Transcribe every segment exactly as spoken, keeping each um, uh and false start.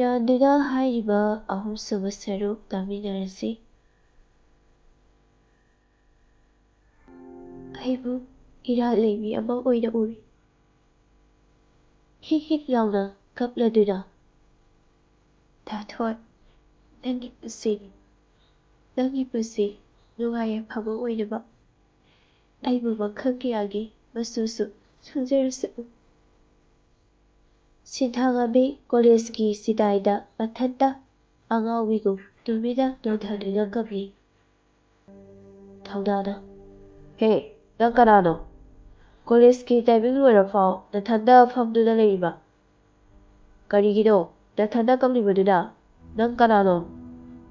ꯆꯥꯟꯕꯤꯗꯨꯅ ꯍꯥꯏꯔꯤꯕ ꯑꯍꯨꯝꯁꯨꯕ ꯁꯔꯨꯛ ꯇꯥꯃꯤꯟꯅꯔꯁꯤ꯫ ꯑꯩꯕꯨ ꯏꯔꯥꯜ ꯂꯩꯕꯤ ꯑꯃ ꯑꯣꯏꯅ ꯎꯔꯤ꯫ ꯍꯤꯛ ꯍꯤꯛ ꯂꯥꯎꯅ ꯀꯞꯂꯗꯨꯅ꯫ ꯊꯥꯊꯣꯏ, ꯅꯪꯒꯤ ꯄꯨꯟꯁꯤ, ꯅꯪꯒꯤ ꯄꯨꯟꯁꯤ ꯅꯨꯡꯉꯥꯏ ꯌꯥꯏꯐꯕ ꯑꯣꯏꯅꯕ ꯑꯩꯕꯨ ꯃꯈꯜ ꯀꯌꯥꯒꯤ ꯃꯆꯨꯁꯨ ꯁꯪꯖꯔꯁꯅꯨ꯫ ꯁꯤꯟꯊꯥꯉꯥꯝꯕꯤ ꯀꯣꯂꯦꯖꯀꯤ ꯆꯤꯗꯥꯏꯗ ꯃꯊꯟꯇ ꯑꯉꯥꯎꯕꯤꯒꯨꯝ ꯇꯨꯃꯤꯟꯅ ꯅꯣꯟꯊꯗꯨꯅ ꯀꯞꯂꯤ꯫ ꯊꯧꯅꯥꯅ, "ꯍꯦ, ꯅꯪ ꯀꯅꯥꯅꯣ? ꯀꯣꯂꯦꯖꯀꯤ ꯇꯥꯏꯃꯤꯡ ꯂꯣꯏꯔꯐꯥꯎ ꯅꯊꯟꯗ ꯐꯝꯗꯨꯅ ꯂꯩꯔꯤꯕ? ꯀꯔꯤꯒꯤꯅꯣ ꯅꯊꯟꯗ ꯀꯞꯂꯤꯕꯗꯨꯅ? ꯅꯪ ꯀꯅꯥꯅꯣ?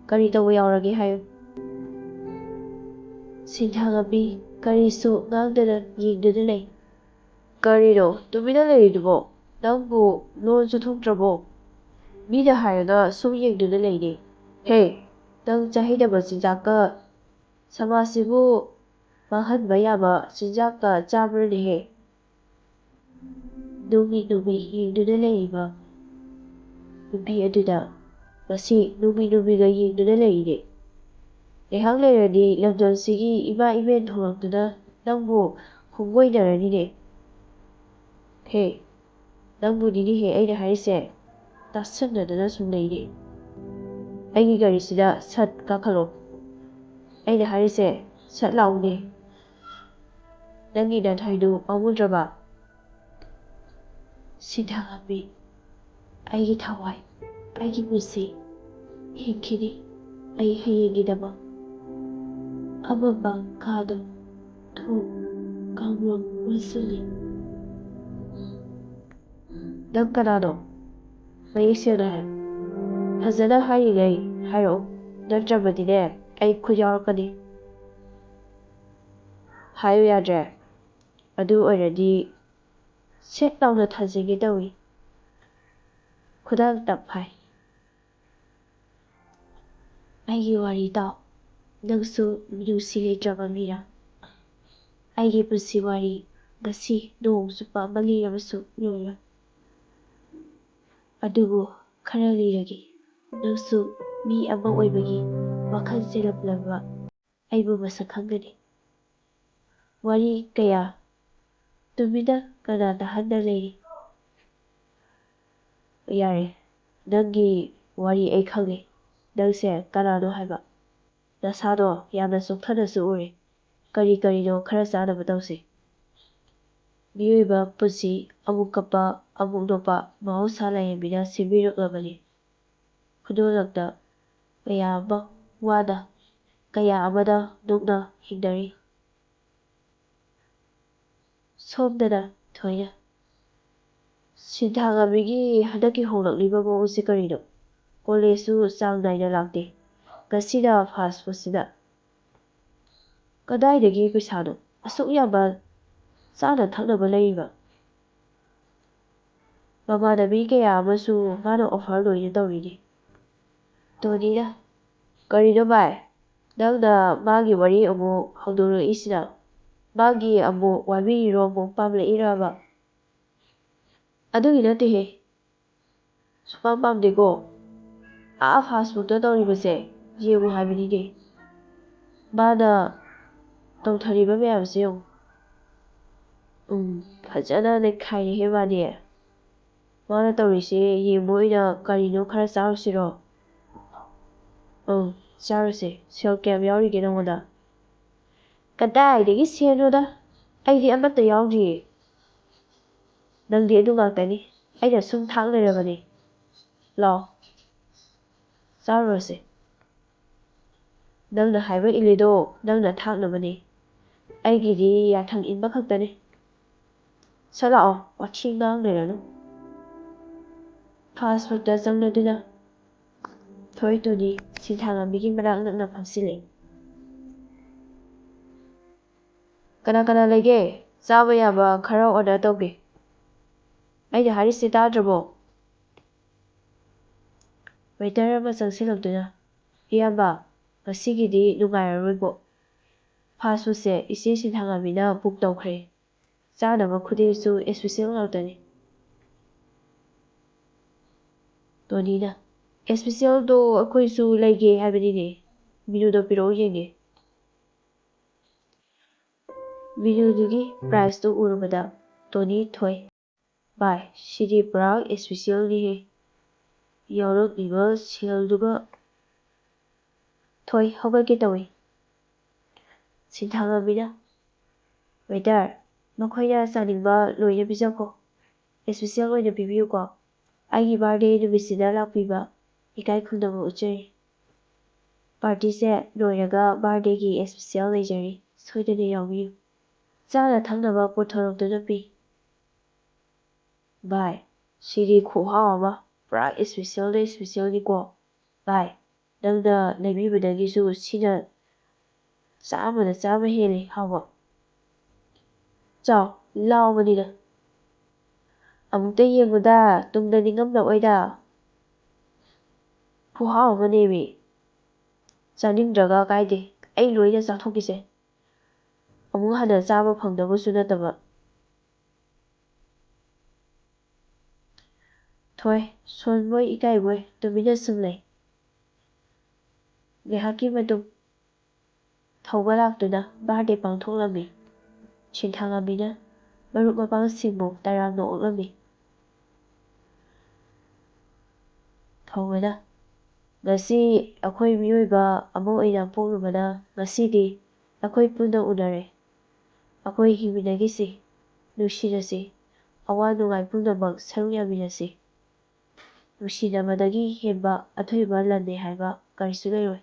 ꯀꯔꯤ ꯇꯧꯕ ꯌꯥꯎꯔꯒꯦ ꯍꯥꯏꯌꯨ?" ꯁꯤꯟꯊꯥꯉꯥꯝꯕꯤ ꯀꯔꯤꯁꯨ ꯉꯥꯡꯗꯅ ꯌꯦꯡꯗꯨꯅ ꯂꯩ꯫ "ꯀꯔꯤꯅꯣ ꯇꯨꯃꯤꯟꯅ ꯂꯩꯔꯤꯗꯨꯕꯣ? ꯅꯪꯕꯨ ꯂꯣꯟꯁꯨ ꯊꯣꯛꯇ꯭ꯔꯕꯣ? ꯃꯤꯅ ꯍꯥꯏꯔꯒ ꯁꯨꯝ ꯌꯦꯡꯗꯨꯅ ꯂꯩꯅꯦ꯫ ꯍꯦ, ꯅꯪ ꯆꯥꯍꯩꯗꯕ ꯆꯤꯟꯖꯥꯛꯀ, ꯁꯃꯥꯖꯁꯤꯕꯨ ꯃꯥꯡꯍꯟꯕ ꯌꯥꯕ ꯆꯤꯟꯖꯥꯛꯀ ꯆꯥꯕ꯭ꯔꯅꯦꯍꯦ?" ꯅꯨꯃꯤ ꯅꯨꯃꯤ ꯌꯦꯡꯗꯨꯅ ꯂꯩꯔꯤꯕ ꯅꯨꯄꯤ ꯑꯗꯨꯗ ꯃꯁꯤ ꯅꯨꯃꯤ ꯅꯨꯃꯤꯒ ꯌꯦꯡꯗꯨꯅ ꯂꯩꯔꯤꯅꯦ꯫ ꯉꯥꯏꯍꯥꯛ ꯂꯩꯔꯗꯤ ꯂꯝꯗꯝꯁꯤꯒꯤ ꯏꯃꯥ ꯏꯕꯦꯟ ꯊꯣꯛꯂꯛꯇꯨꯅ ꯅꯪꯕꯨ ꯈꯣꯡꯒꯣꯏꯅꯔꯅꯤꯅꯦ꯫ ꯍꯦ, ꯅꯪꯕꯨꯅꯤꯅꯦꯍꯦ ꯑꯩꯅ ꯍꯥꯏꯔꯤꯁꯦ꯫ ꯇꯥꯁꯟꯅꯗꯅ ꯁꯨꯝ ꯂꯩꯔꯦ꯫ ꯑꯩꯒꯤ ꯒꯥꯔꯤꯁꯤꯗ ꯁꯠ ꯀꯥꯈꯠꯂꯣ꯫ ꯑꯩꯅ ꯍꯥꯏꯔꯤꯁꯦ ꯁꯠ ꯂꯥꯎꯅꯦ꯫ ꯅꯪꯒꯤ ꯅꯊ꯭ꯋꯥꯏꯗꯨ ꯄꯥꯝꯃꯨꯗ꯭ꯔꯕ? ꯁꯤꯟꯊꯥꯉꯥꯝꯕꯤ, ꯑꯩꯒꯤ ꯊꯋꯥꯏ, ꯑꯩꯒꯤ ꯄꯨꯟꯁꯤ ꯍꯤꯡꯈꯤꯅꯤ꯫ ꯑꯩ ꯍꯌꯦꯡꯒꯤꯗꯃꯛ ꯑꯃꯝꯕ ꯀꯥꯗꯣ ꯊꯣꯡ ꯀꯥꯡꯂꯣꯟ ꯂꯣꯟꯁꯤꯜꯂꯤ꯫ ꯅꯪ ꯀꯅꯥꯅꯣ? ꯃꯌꯦꯛ ꯁꯦꯡꯅ ꯍꯥꯏ꯫ ꯐꯖꯅ ꯍꯥꯏꯔꯤꯉꯩ ꯍꯥꯏꯔꯛꯎ, ꯅꯠꯇ꯭ꯔꯕꯗꯤꯅꯦ ꯑꯩ ꯈꯨꯠ ꯌꯥꯎꯔꯛꯀꯅꯤ꯫ ꯍꯥꯏꯌꯨ ꯌꯥꯗ꯭ꯔꯦ? ꯑꯗꯨ ꯑꯣꯏꯔꯗꯤ ꯁꯦꯠ ꯂꯥꯎꯅ ꯊꯥꯖꯒꯦ ꯇꯧꯏ꯫ ꯈꯨꯗꯥꯡ ꯇꯞ ꯍꯥꯏ꯫ ꯑꯩꯒꯤ ꯋꯥꯔꯤ ꯇꯥꯎ꯫ ꯅꯪꯁꯨ ꯃꯤꯅꯨꯡꯁꯤ ꯂꯩꯇ꯭ꯔꯕ ꯃꯤꯔꯥ? ꯑꯩꯒꯤ ꯄꯨꯟꯁꯤ ꯋꯥꯔꯤ ꯉꯁꯤ ꯅꯣꯡ ꯆꯨꯞꯄ ꯑꯃ ꯂꯤꯔꯕꯁꯨ ꯂꯣꯏꯔꯣꯏ꯫ ꯑꯗꯨꯕꯨ ꯈꯔ ꯂꯤꯔꯒꯦ꯫ ꯅꯪꯁꯨ ꯃꯤ ꯑꯃ ꯑꯣꯏꯕꯒꯤ ꯋꯥꯈꯜ ꯆꯦꯜꯂꯛꯂꯕ ꯑꯩꯕꯨ ꯃꯁꯛ ꯈꯪꯒꯅꯤ꯫ ꯋꯥꯔꯤ ꯀꯌꯥ ꯇꯨꯃꯤꯟꯅ ꯀꯅꯥ ꯇꯥꯍꯟꯅ ꯂꯩꯔꯤ? ꯌꯥꯔꯦ, ꯅꯪꯒꯤ ꯋꯥꯔꯤ ꯑꯩ ꯈꯪꯉꯦ꯫ ꯅꯪꯁꯦ ꯀꯅꯥꯅꯣ ꯍꯥꯏꯕ? ꯅꯁꯥꯗꯣ ꯌꯥꯝꯅ ꯆꯣꯛꯊꯅꯁꯨ ꯎꯔꯦ꯫ ꯀꯔꯤ ꯀꯔꯤꯅꯣ ꯈꯔ ꯆꯥꯅꯕ ꯇꯧꯁꯤ꯫ ꯃꯤꯑꯣꯏꯕ ꯄꯨꯟꯁꯤ ꯑꯃꯨꯛ ꯀꯞꯄ ꯑꯃꯨꯛ ꯅꯣꯛꯄ ꯃꯍꯧꯁꯥ ꯂꯥꯏꯔꯦꯝꯕꯤꯅ ꯁꯦꯝꯕꯤꯔꯛꯂꯕꯅꯤ꯫ ꯈꯨꯗꯣꯜꯂꯛꯇ ꯀꯌꯥ ꯑꯃ ꯋꯥꯅ, ꯀꯌꯥ ꯑꯃꯅ ꯅꯣꯛꯅ ꯍꯤꯡꯅꯔꯤ꯫ ꯁꯣꯝꯗꯅ ꯊꯣꯏꯅ꯫ ꯁꯤꯟꯊꯥꯉꯥꯝꯕꯤꯒꯤ ꯍꯟꯗꯛꯀꯤ ꯍꯣꯡꯂꯛꯂꯤꯕ ꯃꯑꯣꯡꯁꯤ ꯀꯔꯤꯅꯣ? ꯀꯣꯂꯦꯖꯁꯨ ꯆꯥꯡ ꯅꯥꯏꯅ ꯂꯥꯛꯇꯦ꯫ ꯉꯁꯤꯅ ꯐꯥꯁ ꯐꯨꯗꯁꯤꯗ꯫ ꯀꯗꯥꯏꯗꯒꯤ ꯄꯩꯁꯥꯅꯣ? ꯑꯁꯨꯛ ꯌꯥꯝꯕ ꯆꯥꯅ ꯊꯛꯅꯕ ꯂꯩꯔꯤꯕ? ꯃꯃꯥꯟꯅꯕꯤ ꯀꯌꯥ ꯑꯃꯁꯨ ꯃꯥꯅ ꯑꯣꯐꯔ ꯂꯣꯏꯅ ꯇꯧꯔꯤꯅꯤ꯫ ꯇꯣꯅꯤꯅ, "ꯀꯔꯤꯅꯣ ꯚꯥꯏ? ꯅꯪꯅ ꯃꯥꯒꯤ ꯋꯥꯔꯤ ꯑꯃꯨꯛ ꯍꯧꯗꯣꯔꯛꯏꯁꯤꯅ? ꯃꯥꯒꯤ ꯑꯃꯨꯛ ꯋꯥꯕꯤꯔꯤꯔꯣ, ꯑꯃꯨꯛ ꯄꯥꯝꯂꯛꯏꯔꯕ?" "ꯑꯗꯨꯒꯤ ꯅꯠꯇꯦꯍꯦ꯫ ꯁꯨꯄꯥꯝ ꯄꯥꯝꯗꯦꯀꯣ꯫ ꯑꯥ ꯐꯥꯁ ꯐꯨꯗꯇ ꯇꯧꯔꯤꯕꯁꯦ ꯌꯦꯡꯉꯨ ꯍꯥꯏꯕꯅꯤꯅꯦ꯫ ꯃꯥꯅ ꯇꯧꯊꯔꯤꯕ ꯃꯌꯥꯝꯁꯦ ꯌꯦꯡꯉꯨ꯫ ꯎꯝ, ꯐꯖꯅ ꯅꯩꯈꯥꯏꯔꯦꯍꯦ ꯃꯥꯗꯤ꯫ ꯃꯥꯅ ꯇꯧꯔꯤꯁꯦ ꯌꯦꯡꯕ ꯑꯣꯏꯅ ꯀꯔꯤꯅꯣ ꯈꯔ ꯆꯥꯔꯨꯁꯤꯔꯣ?" "ꯑꯪ, ꯆꯥꯔꯨꯁꯦ꯫ ꯁꯦꯜ ꯀꯌꯥꯝ ꯌꯥꯎꯔꯤꯒꯦ ꯅꯉꯣꯟꯗ?" "ꯀꯗꯥꯏꯗꯒꯤ ꯁꯦꯜꯅꯣꯗ? ꯑꯩꯗꯤ ꯑꯃꯠꯇ ꯌꯥꯎꯗꯤꯌꯦ꯫" "ꯅꯪꯗꯤ ꯑꯗꯨ ꯉꯥꯛꯇꯅꯤ꯫ ꯑꯩꯅ ꯁꯨꯝ ꯊꯥꯛ ꯂꯩꯔꯕꯅꯤ꯫ ꯂꯥꯛꯑꯣ, ꯆꯥꯔꯨꯔꯁꯦ꯫ ꯅꯪꯅ ꯍꯥꯏꯕ ꯏꯜꯂꯤꯗꯣ ꯅꯪꯅ ꯊꯥꯛꯅꯕꯅꯤ꯫ ꯑꯩꯒꯤꯗꯤ ꯌꯥꯊꯪ ꯏꯟꯕ ꯈꯛꯇꯅꯤ꯫ ꯁꯠ ꯂꯥꯛꯑꯣ, ꯋꯥꯊꯤ ꯉꯥꯡ ꯂꯩꯔꯅꯨ꯫" ꯐꯥꯁ ꯐꯨꯗꯇ ꯆꯪꯂꯗꯨꯅ ꯊꯣꯏ ꯇꯣꯅꯤ ꯁꯤꯟꯊꯥꯉꯥꯝꯕꯤꯒꯤ ꯃꯅꯥꯛ ꯅꯛꯅ ꯐꯝꯁꯤꯜꯂꯦ꯫ "ꯀꯅꯥ ꯀꯅꯥ ꯂꯩꯒꯦ? ꯆꯥꯕ ꯌꯥꯕ ꯈꯔ ꯑꯣꯔꯗꯔ ꯇꯧꯒꯦ꯫" "ꯑꯩꯅ ꯍꯥꯏꯔꯤꯁꯦ ꯇꯥꯗ꯭ꯔꯕꯣ?" ꯋꯦꯇꯔ ꯑꯃ ꯆꯪꯁꯤꯜꯂꯛꯇꯨꯅ, "ꯏꯌꯥꯝꯕ, ꯉꯁꯤꯒꯤꯗꯤ ꯅꯨꯡꯉꯥꯏꯔꯔꯣꯏꯕꯣ꯫ ꯐꯥꯁ ꯐꯨꯗꯁꯦ ꯏꯆꯦ ꯁꯤꯟꯊꯥꯉꯥꯝꯕꯤꯅ ꯕꯨꯛ ꯇꯧꯈ꯭ꯔꯦ꯫ ꯆꯥꯅꯕ ꯈꯨꯗꯤꯡꯁꯨ ꯏꯁꯄꯤꯁꯦꯜ ꯉꯥꯛꯇꯅꯤ꯫" ꯇꯣꯅꯤꯅ, "Specialꯗꯣ ꯑꯩꯈꯣꯏꯁꯨ ꯂꯩꯒꯦ ꯍꯥꯏꯕꯅꯤꯅꯦ꯫ Menuꯗꯣ ꯄꯤꯔꯛꯑꯣ ꯌꯦꯡꯒꯦ꯫" Menuꯗꯨꯒꯤ priceꯇꯨ ꯎꯔꯨꯕꯗ ꯇꯣꯅꯤ ꯊꯣꯏ꯫ "ꯚꯥꯏ, ꯁꯤꯗꯤ ꯄꯨꯔꯥ specialꯅꯤꯍꯦ꯫ ꯌꯥꯎꯔꯛꯂꯤꯕ ꯁꯦꯜꯗꯨꯒ ꯊꯣꯏ ꯍꯧꯒꯠꯀꯦ ꯇꯧꯏ꯫" ꯁꯤꯟꯊꯥꯉꯝꯕꯤꯅ, "Waiter, ꯃꯈꯣꯏꯅ ꯆꯥꯅꯤꯡꯕ ꯂꯣꯏꯅ ꯄꯤꯖꯈꯣ꯫ Special ꯑꯣꯏꯅ ꯄꯤꯕꯤꯌꯨꯀꯣ꯫ ꯑꯩꯒꯤ birthday ꯅꯨꯃꯤꯠꯁꯤꯗ ꯂꯥꯛꯄꯤꯕ ꯏꯀꯥꯏ ꯈꯨꯝꯅꯕ ꯎꯠꯆꯔꯤ꯫ Partyꯁꯦ ꯂꯣꯏꯔꯒ birthdayꯒꯤ special ꯂꯩꯖꯔꯤ꯫ ꯁꯣꯏꯗꯅ ꯌꯥꯎꯕꯤꯌꯨ꯫ ꯆꯥꯅ ꯊꯛꯅꯕ ꯄꯨꯊꯣꯔꯛꯇꯨꯅ ꯄꯤ꯫" "ꯚꯥꯏ, ꯁꯤꯗꯤ ꯈꯨꯍꯥꯎ ꯑꯃ, ꯄꯨꯔꯥ specialꯗ specialꯅꯤꯀꯣ꯫ ꯚꯥꯏ, ꯅꯪꯅ ꯂꯩꯕꯤꯕꯗꯒꯤꯁꯨ ꯁꯤꯅ ꯆꯥꯝꯃꯗ ꯆꯥꯝꯃ ꯍꯦꯜꯂꯤ ꯍꯥꯎꯕ꯫ ꯆꯥꯎ, ꯂꯥꯎꯕꯅꯤꯗ꯫ ꯑꯃꯨꯛꯇ ꯌꯦꯡꯉꯨꯗ, ꯇꯨꯡꯗ ꯅꯤꯡꯉꯝꯂꯛꯑꯣꯏꯗ꯫ ꯈꯨꯍꯥꯎ ꯑꯃꯅꯦꯃꯤ꯫ ꯆꯥꯅꯤꯡꯗ꯭ꯔꯒ ꯀꯥꯏꯗꯦ, ꯑꯩ ꯂꯣꯏꯅ ꯆꯥꯊꯣꯛꯈꯤꯁꯦ꯫ ꯑꯃꯨꯛ ꯍꯟꯅ ꯆꯥꯕ ꯐꯪꯗꯕꯁꯨ ꯅꯠꯇꯕ꯫" ꯊꯣꯏ, ꯁꯣꯟꯕꯣꯏ ꯏꯀꯥꯏꯕꯣꯏ ꯇꯨꯃꯤꯟꯅ ꯁꯨꯝ ꯂꯩ꯫ ꯉꯥꯏꯍꯥꯛꯀꯤ ꯃꯇꯨꯡ ꯊꯧꯕ ꯂꯥꯛꯇꯨꯅ birthday ꯄꯥꯡꯊꯣꯛꯂꯝꯃꯤ꯫ ꯁꯤꯟꯊꯥꯉꯝꯕꯤꯅ ꯃꯔꯨꯞ ꯃꯄꯥꯡꯁꯤꯡꯕꯨ ꯇꯔꯥꯝꯅ ꯑꯣꯛꯂꯝꯃꯤ꯫ ꯊꯧꯕꯅ, "ꯉꯁꯤ ꯑꯩꯈꯣꯏ ꯃꯤꯑꯣꯏꯕ ꯑꯃ ꯑꯣꯏꯅ ꯄꯣꯛꯂꯨꯕꯅ ꯉꯁꯤꯗꯤ ꯑꯩꯈꯣꯏ ꯄꯨꯟꯅ ꯎꯅꯔꯦ꯫ ꯑꯩꯈꯣꯏ ꯍꯤꯡꯃꯤꯟꯅꯈꯤꯁꯤ, ꯅꯨꯡꯁꯤꯅꯁꯤ, ꯑꯋꯥ ꯅꯨꯡꯉꯥꯏ ꯄꯨꯝꯅꯃꯛ ꯁꯔꯨꯛ ꯌꯥꯃꯤꯟꯅꯁꯤ꯫ ꯅꯨꯡꯁꯤꯅꯕꯗꯒꯤ ꯍꯦꯟꯕ ꯑꯊꯣꯏꯕ ꯂꯟꯅꯦ ꯍꯥꯏꯕ ꯀꯔꯤꯁꯨ ꯂꯩꯔꯣꯏ꯫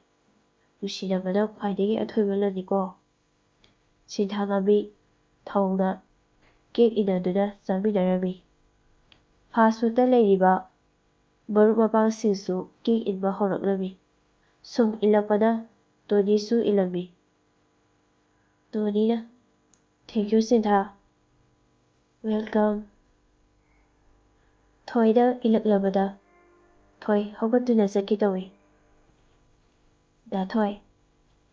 ꯅꯨꯡꯁꯤꯅꯕꯅ ꯈ꯭ꯋꯥꯏꯗꯒꯤ ꯑꯊꯣꯏꯕ ꯂꯟꯅꯤꯀꯣ꯫" ꯁꯤꯟꯊꯥꯉꯝꯕꯤ ꯊꯧꯅ cake ꯏꯟꯅꯗꯨꯅ ꯆꯥꯃꯤꯟꯅꯔꯝꯃꯤ꯫ Fast foodꯇ ꯂꯩꯔꯤꯕ ꯃꯔꯨꯞ ꯃꯄꯥꯡꯁꯤꯡꯁꯨ cake ꯏꯟꯕ ꯍꯧꯔꯛꯂꯝꯃꯤ꯫ ꯁꯨꯝ ꯏꯜꯂꯛꯄꯅ ꯇꯣꯅꯤꯁꯨ ꯏꯜꯂꯝꯃꯤ꯫ ꯇꯣꯅꯤꯅ, "Thank you, ꯁꯤꯟꯊꯥ꯫ Welcome꯫" ꯊꯣꯏꯗ ꯏꯜꯂꯛꯂꯕꯗ ꯊꯣꯏ ꯍꯧꯒꯠꯇꯨꯅ ꯆꯠꯀꯦ ꯇꯧꯏ꯫ "ꯗꯥ ꯊꯣꯏ,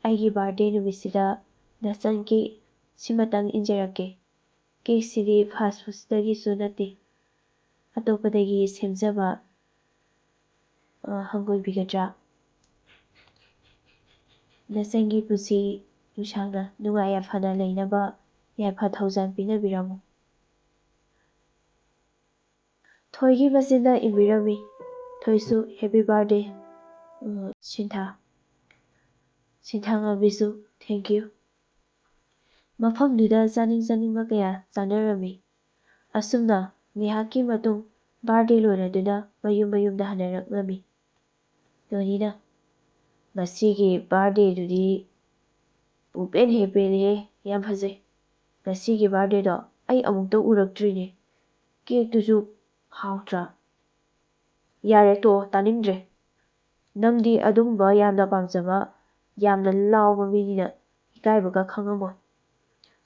ꯑꯩꯒꯤ birthday ꯅꯨꯃꯤꯠꯁꯤꯗ ꯅꯆꯟꯒꯤ ꯁꯤꯃꯇꯪ ꯏꯟꯖꯔꯛꯀꯦ꯫ Cakeꯁꯤꯗꯤ fast foodꯇꯒꯤꯁꯨ ꯅꯠꯇꯦ, ꯑꯇꯣꯞꯄꯗꯒꯤ ꯁꯦꯝꯖꯕ ꯑ, ꯍꯪꯒꯣꯏꯕꯤꯒꯗ꯭ꯔꯥ? ꯅꯆꯟꯒꯤ ꯄꯨꯟꯁꯤ ꯅꯨꯡꯁꯥꯡꯅ ꯅꯨꯡꯉꯥꯏ ꯌꯥꯏꯐꯅ ꯂꯩꯅꯕ ꯌꯥꯏꯐ ꯊꯧꯖꯥꯜ ꯄꯤꯅꯕꯤꯔꯝꯃꯨ꯫ ꯊꯣꯏꯒꯤ ꯃꯆꯤꯟꯗ ꯏꯟꯕꯤꯔꯝꯃꯤ꯫ ꯊꯣꯏꯁꯨ "Happy birthday, um, ꯁꯤꯟꯊꯥ"꯫ ꯁꯤꯟꯊꯥꯉꯥꯝꯕꯤꯁꯨ "Thank you"꯫ ꯃꯐꯝꯗꯨꯗ ꯆꯥꯅꯤꯡ ꯆꯥꯅꯤꯡꯕ ꯀꯌꯥ ꯆꯥꯅꯔꯝꯃꯤ꯫ ꯑꯁꯨꯝꯅ ꯉꯥꯏꯍꯥꯛꯀꯤ ꯃꯇꯨꯡ birthday ꯂꯣꯏꯔꯗꯨꯅ ꯃꯌꯨꯝ ꯃꯌꯨꯝꯗ ꯍꯟꯅꯔꯛꯂꯝꯃꯤ꯫ ꯗꯣꯅꯤꯅ, "ꯉꯁꯤꯒꯤ birthdayꯗꯨꯗꯤ ꯄꯨꯡꯄꯦꯟ ꯍꯦꯛ ꯄꯦꯜꯂꯤꯍꯦ, ꯌꯥꯝ ꯐꯖꯩ꯫ ꯉꯁꯤꯒꯤ birthdayꯗꯣ ꯑꯩ ꯑꯃꯨꯛꯇ ꯎꯔꯛꯇ꯭ꯔꯤꯅꯦ꯫ Cakeꯇꯨꯁꯨ ꯍꯥꯎꯇ꯭ꯔꯥ?" "ꯌꯥꯔꯦ, ꯇꯣꯛꯑꯣ, ꯇꯥꯅꯤꯡꯗ꯭ꯔꯦ꯫ ꯅꯪꯗꯤ ꯑꯗꯨꯒꯨꯝꯕ ꯌꯥꯝꯅ ꯄꯥꯝꯖꯕ, ꯌꯥꯝꯅ ꯂꯥꯎꯕ ꯃꯤꯅꯤꯅ ꯏꯀꯥꯏꯕꯒ ꯈꯪꯉꯝꯃꯣꯏ꯫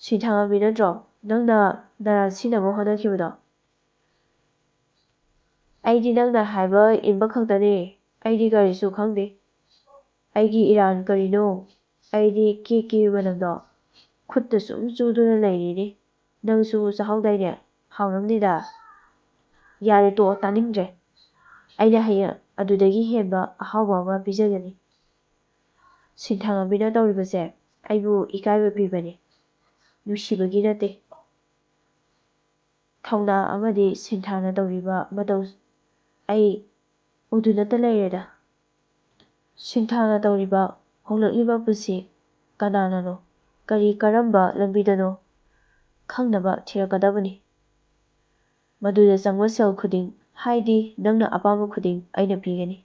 ꯁꯤꯟꯊꯥꯉꯥꯝꯕꯤ ꯅꯠꯇ꯭ꯔꯣ ꯅꯪꯅ ꯅꯔꯥꯟ ꯁꯤꯟꯅꯕ ꯍꯣꯠꯅꯈꯤꯕꯗꯣ?" "ꯑꯩꯗꯤ ꯅꯪꯅ ꯍꯥꯏꯕ ꯏꯟꯕ ꯈꯛꯇꯅꯦ꯫ ꯑꯩꯗꯤ ꯀꯔꯤꯁꯨ ꯈꯪꯗꯦ꯫ ꯑꯩꯒꯤ ꯏꯔꯥꯟ ꯀꯔꯤꯅꯣ? ꯑꯩꯗꯤ cakeꯀꯤ ꯃꯅꯝꯗꯣ ꯈꯨꯠꯇ ꯁꯨꯝ ꯆꯨꯗꯨꯅ ꯂꯩꯔꯤꯅꯤ꯫ ꯅꯪꯁꯨ ꯆꯥꯍꯧꯗꯥꯏꯅꯦ? ꯍꯥꯎꯔꯝꯅꯤꯗ꯫" "ꯌꯥꯔꯦ, ꯇꯣꯛꯑꯣ, ꯇꯥꯅꯤꯡꯗ꯭ꯔꯦ꯫ ꯑꯩꯅ ꯍꯌꯦꯡ ꯑꯗꯨꯗꯒꯤ ꯍꯦꯟꯕ ꯑꯍꯥꯎꯕ ꯑꯃ ꯄꯤꯖꯒꯅꯤ꯫ ꯁꯤꯟꯊꯥꯉꯥꯝꯕꯤꯅ ꯇꯧꯔꯤꯕꯁꯦ ꯑꯩꯕꯨ ꯏꯀꯥꯏꯕ ꯄꯤꯕꯅꯤ, ꯅꯨꯡꯁꯤꯕꯒꯤ ꯅꯠꯇꯦ꯫ ꯊꯧꯅꯥ ꯑꯃꯗꯤ ꯁꯤꯟꯊꯥꯅ ꯇꯧꯔꯤꯕ ꯃꯇꯧ ꯑꯩ ꯎꯗꯨꯅꯇ ꯂꯩꯔꯦꯗ꯫ ꯁꯤꯟꯊꯥꯅ ꯇꯧꯔꯤꯕ ꯍꯣꯡꯂꯛꯂꯤꯕ ꯄꯨꯟꯁꯤ ꯀꯅꯥꯅꯅꯣ, ꯀꯔꯤ ꯀꯔꯝꯕ ꯂꯝꯕꯤꯗꯅꯣ ꯈꯪꯅꯕ ꯊꯤꯔꯛꯀꯗꯕꯅꯤ꯫ ꯃꯗꯨꯗ ꯆꯪꯕ ꯁꯦꯜ ꯈꯨꯗꯤꯡ, ꯍꯥꯏꯗꯤ ꯅꯪꯅ ꯑꯄꯥꯝꯕ ꯈꯨꯗꯤꯡ ꯑꯩꯅ ꯄꯤꯒꯅꯤ꯫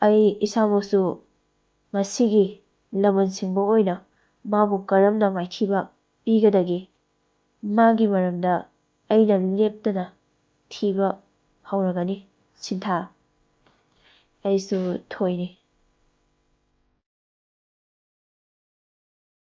ꯑꯩ ꯏꯁꯥꯃꯛꯁꯨ ꯃꯁꯤꯒꯤ ꯂꯃꯟ ꯁꯤꯡꯕ ꯑꯣꯏꯅ ꯃꯥꯕꯨ ꯀꯔꯝꯅ ꯃꯥꯏꯊꯤꯕ ꯄꯤꯒꯗꯒꯦ? ꯃꯥꯒꯤ ꯃꯔꯝꯗ ꯑꯩꯅ ꯂꯦꯞꯇꯅ ꯊꯤꯕ ꯍꯧꯔꯒꯅꯤ, ꯁꯤꯟꯊꯥ꯫ ꯑꯩꯁꯨ ꯊꯣꯏꯅꯤ꯫